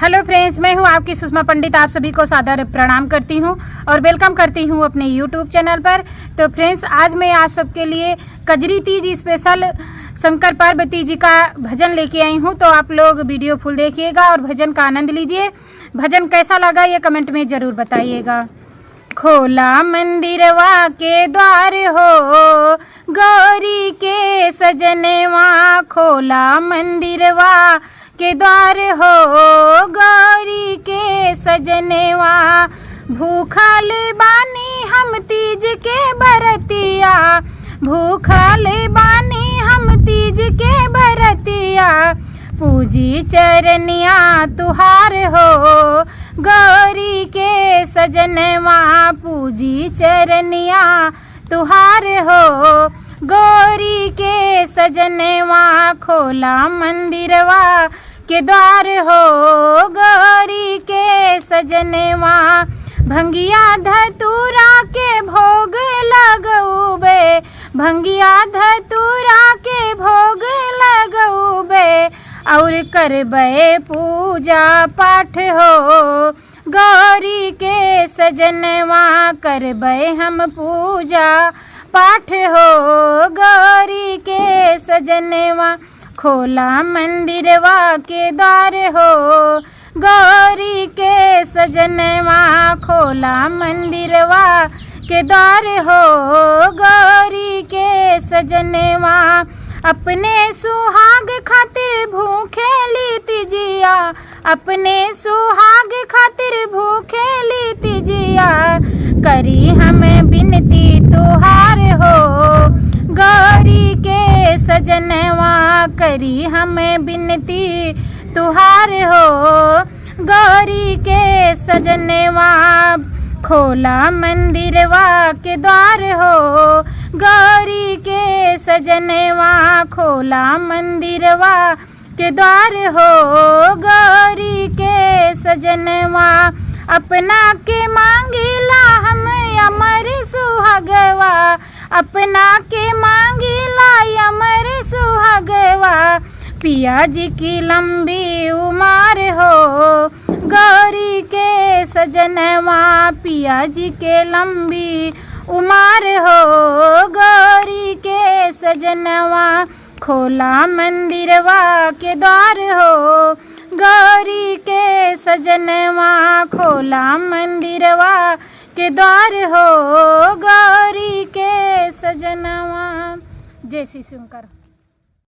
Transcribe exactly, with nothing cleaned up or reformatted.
हेलो फ्रेंड्स, मैं हूं आपकी सुषमा पंडित। आप सभी को सादर प्रणाम करती हूं और वेलकम करती हूं अपने यूट्यूब चैनल पर। तो फ्रेंड्स, आज मैं आप सबके लिए कजरी तीज स्पेशल शंकर पार्वती जी का भजन लेके आई हूं। तो आप लोग वीडियो फुल देखिएगा और भजन का आनंद लीजिए। भजन कैसा लगा, ये कमेंट में ज़रूर बताइएगा। खोला मंदिरवा के द्वार हो, गौरी के सजनवा, खोला मंदिरवा के द्वार हो, गौरी के सजनवा। भूखल बानी हम तीज के बरतिया, भूखल बानी हम तीज के बरतिया। पूजी चरनिया तुहार हो, गौरी के सजनवा, पूजी चरनिया तुहार हो, गौरी के सजनवा। खोला मंदिरवा के द्वार हो, गौरी के सजनवा। भंगिया धतूरा के भोग लगउबे, भंगिया धतूरा के भोग लगउबे, और करबे पूजा पाठ हो, गौरी के सजनवा। करबे हम पूजा पाठ हो, गौरी के सजनवा। खोला मंदिरवा के द्वार हो, गौरी के सजनवा। खोला मंदिरवा के द्वार हो, गौरी के सजनवा। अपने सुहाग खातिर भूखेली तिजिया, अपने सुहाग खातिर भूखेली तिजिया। करी हम बिनती तुहार हो, गौरी के सजनवा। करी हम बिनती तुहार हो, गौरी के सजनवा। खोला मंदिरवा के द्वार हो, गौरी के सजनवा। खोला मंदिरवा के द्वार हो, गौरी के सजनवा। अपना के मांगिला हम अमर सुहागवा, अपना के मांगिला अमर सुहागवा। पिया जी की लंबी उमर हो, गौरी के सजनवा। पिया जी के लंबी उमर हो, गौरी के सजनवा। खोला मंदिरवा के द्वार हो, गौरी के सजनवा। खोला मंदिरवा के द्वार हो, गौरी के सजनवा। जय श्री शंकर।